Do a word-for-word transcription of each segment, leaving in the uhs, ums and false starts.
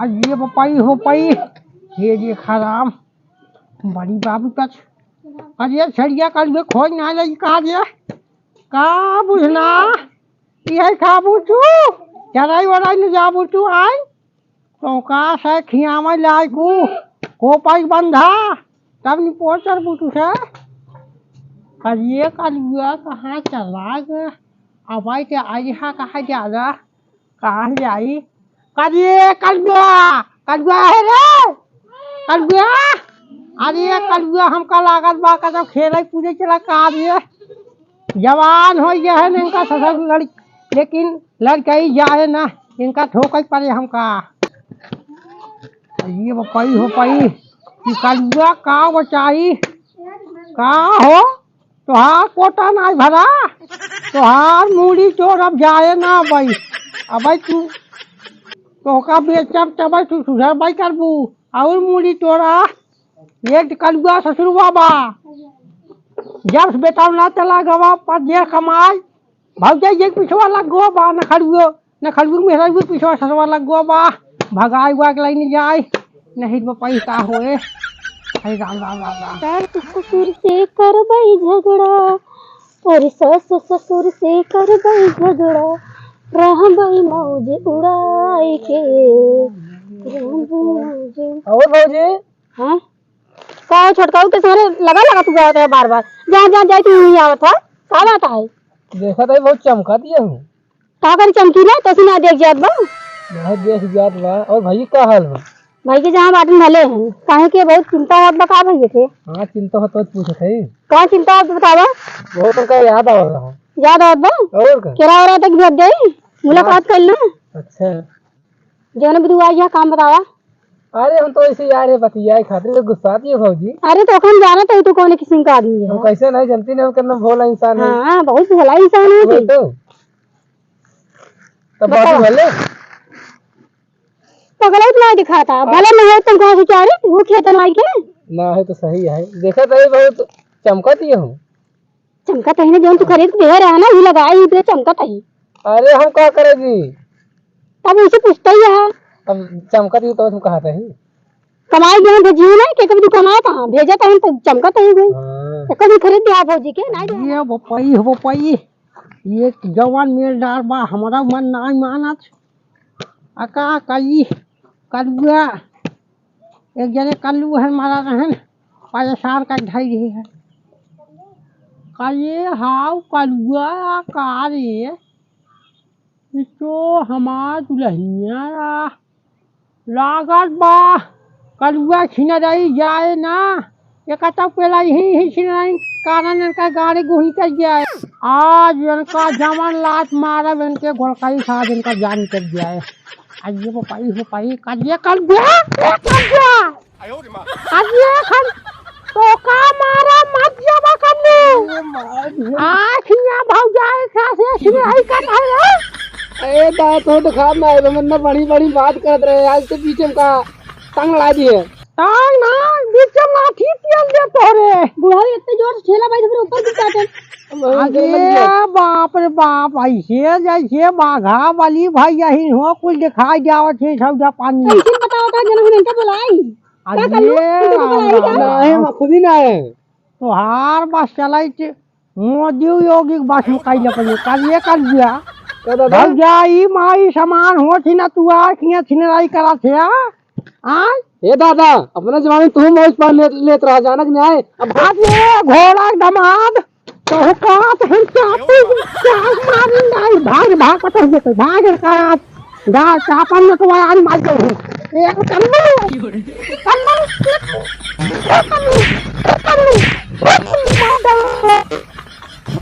ये बपई हो पई, ये देखा राम, बड़ी बाबू तक। अरे छड़िया कल में खोज ना लगी का रे? का बुझना? यही खाबू तू? चराई वराई न जाबू तू आई? तो का से खियावे लाई कु, को पाई बंधा, तब नि पोचर बू तू से। करिए कलुआ कहाँ चला गया? अब आई ते आई हा कहाँ ज्यादा? कहाँ जाई? करिए कलुआ, कलुआ है रे, कलुआ। अरे कलुआ हमका लागत बा कदम खेले कूदे चला का रे? जवान हो गया है इनका ससुर लड़, लेकिन लड़कई जाए ना, इनका ठोकई पड़े हमका। ये बपई हो पई, कि कलुआ का बचाई, का हो? तोहार कोटा नाई भरा, तोहार मूड़ी चोर अब जाए ना अबई। अबई तू, तोहका बेचब तबई तू सुधरबई करबू, और मूड़ी चोरा, एक कलुआ ससुरवा बा। जब से बेटा ना चला गवा, परदेस कमाई, भौजाई एक पिछवा लग गो बा, नखड़ुओ, नखड़ुओ मेहरारू पिछवा ससुरवा लग गो बा, भगाई हुआ के लाइन जाए, नहीं बपई का होए। अरे राम, राम, राम, राम। सास ससुर से करबई झगड़ा, अरे सास ससुर से करबई झगड़ा, रहबई मौज उड़ाई के, रहबई मौज। और भौजी? हाँ? का हो छोटकाऊ के सारे लगा लगा तू गावत है बार बार, जहाँ जहाँ जाए तू वहीं आवत है, का बात है? देखत है बहुत चमकत ये हूँ। का करी चमकी ना, तोसी ना देख जात बा। ना देख जात बा। और भाई का हाल बा? भाई के जहाँ बाटन भले हैं, काहे के बहुत चिंता होत बा का भैया के? हाँ, चिंता होत, होत पूछत है। का चिंता होत बतावा? बहुत उनका याद आवत रहा। याद आवत बा? और का? केरा ओरा तक भेज दे, मुलाकात कर लो। अच्छा। जौन भी दुआ या काम बतावा। अरे हम तो ऐसे यार है बतियाए खातिर गुस्सा दिए भौजी। अरे तो हम जानत है तू कौन किस्म का आदमी है। हम कैसे नहीं जानती नहीं, हम कितना भोला इंसान है। हाँ, बहुत भोला इंसान है वही तू। तो तब बाबू बताओ। भले पगला इतना दिखाता, भले नहीं हो तुम कहाँ से चाहे, वो खेत नाई के। ना है तो सही है, देखा तो ये बहुत चमकत ये हूँ। चमकत ही ना, जौन तू खरीद के दे रहा ना, ये लगाए ही पे चमकत ही। अरे हम का करे जी? तब उसे पूछता ही है। अब चमकत ही तो तुम कहा था ही। कमाई गए भेजियो ना, के कभी तू कमाए कहाँ? भेजा तो हम तो चमकत ही गई। हाँ। तो कभी खरीद दिया भौजी के, नहीं दिया। ये बपई, बपई, ये जवान मेलदार बा, हमारा मन ना मानत। अका कई कलुआ, एक जने कल्लू हन मारा रहन, परेशान कर धई रही है। कहे हाउ कलुआ का रे, ई तो हमार दुल्हनिया आ, लागत बा कलुआ छिनरई जाए ना, एक तो पेला ही ही छिनरई कारण इनका गाड़ी गुही कर जाए। आज इनका जमन लात मारब इनके गोलकाई साथ इनका जान कर जाए। आज ये बपई बपई, करिए कलुआ, ए कलुआ। आज ये खन तो का मारा मत जावा कन्नू। आँखियाँ भौजाई का से छिनरई कर है। ए दादा, तो तो खाब ना है, मतलब बड़ी बड़ी बात करत रहे, आज के बीच में का तंग ला दिए। तंग ना, बीच में लाठी पियल दे तोरे। बुढ़ाई इतने जोर से ठेला भाई, फिर ऊपर भी काटे। अरे बाप रे बाप, ऐसे जैसे बाघा बली भाई यही हो, कुल दिखाई जावत है सौदा पानी। कैसे बताओ का जनम इनका बुलाई? अरे राम राम। नहीं, हम खुद ही ना आए। तोहार बस चलाई मोदी योगी बस में काई लपले, करिए कलुआ। का दादा? भौजाई माई समान होत ही ना, तू आ खिया छिनराई करा थे, आ? आय? ए दादा, अपने जमाने में तू मौज पा लेत, लेत रहा, जानक नहीं आए। अब अरे घोड़ा दमाद, तो का तो हम चापू, चाप मारी नहीं, भाग, भाग, पता नहीं तो भाग का। गा चापन में तो आन मार दे। एक कन्नू, कन्नू, कन्नू, कन्नू,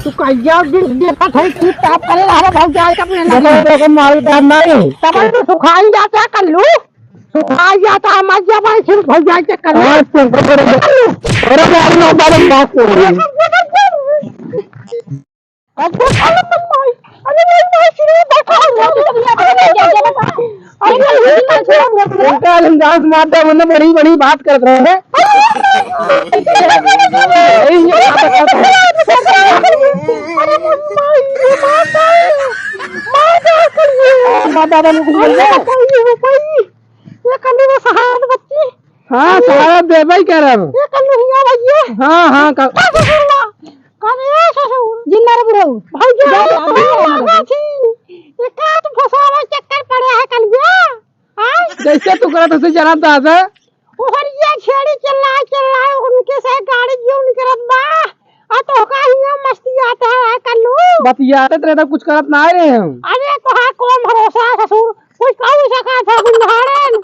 तू कहिया दिन देखत है कि ताप करे रहा भौजाई का अपने देखो, देखो, मारी बात नहीं। तब तो सुखाई जाता कल्लू, सुखाई जाता मर जावा सिर्फ भौजाई के कल्लू। हाँ, तो बड़े, बड़े, बड़े, बड़े, बड़े, बड़े, बड़े, बड़े, अरे, अरे, अरे, भाई, अरे, भाई, भाई, सुनो, बैठा हो, अरे, अरे, अरे, अरे, अरे, अरे, अरे, इनका अंदाज मारता, मतलब, बड़ी, बड़ी बात करत रहे हैं। अरे, ये बात करता है। अरे, भाई, ये बात है। बात है, बात है, बात है। ये कल्लू में सहारा बच्ची। हाँ, सहारा देबे करब। ये कल्लू हिया भैया। हाँ, हाँ, का का ससुर बा? का रे ससुर? जिंदा रह बुढ़ऊ। भैया, जा, जा, भैया, भैया, जा। थी। ये का तू फसावा चक्कर पड़े है कल्लुआ? हाँ? जैसे तू करत हसे जना दादा। ओहर ये छेड़ी चिल्लाए, चिल्लाए, उनके से गाड़ी क्यों निकलत बा? आ तोहका हिया मस्ती आता है कल्लू। बतियाते रहे तो कुछ करत ना रहे हम। अरे तोहार कौन भरोसा है ससुर? कोई कहू सका था गुंडारन।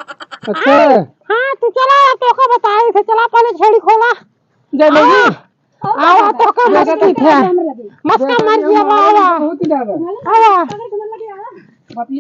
अच्छा। हाँ, हाँ, तू चला, तोहका बताए थे, चला पहले छेड़ी खोला। जय भौजी। हाँ। आवा, तोहका मस्ती थे। मस्का मर गया, आवा। बहुत ज्यादा। आवा। बतिया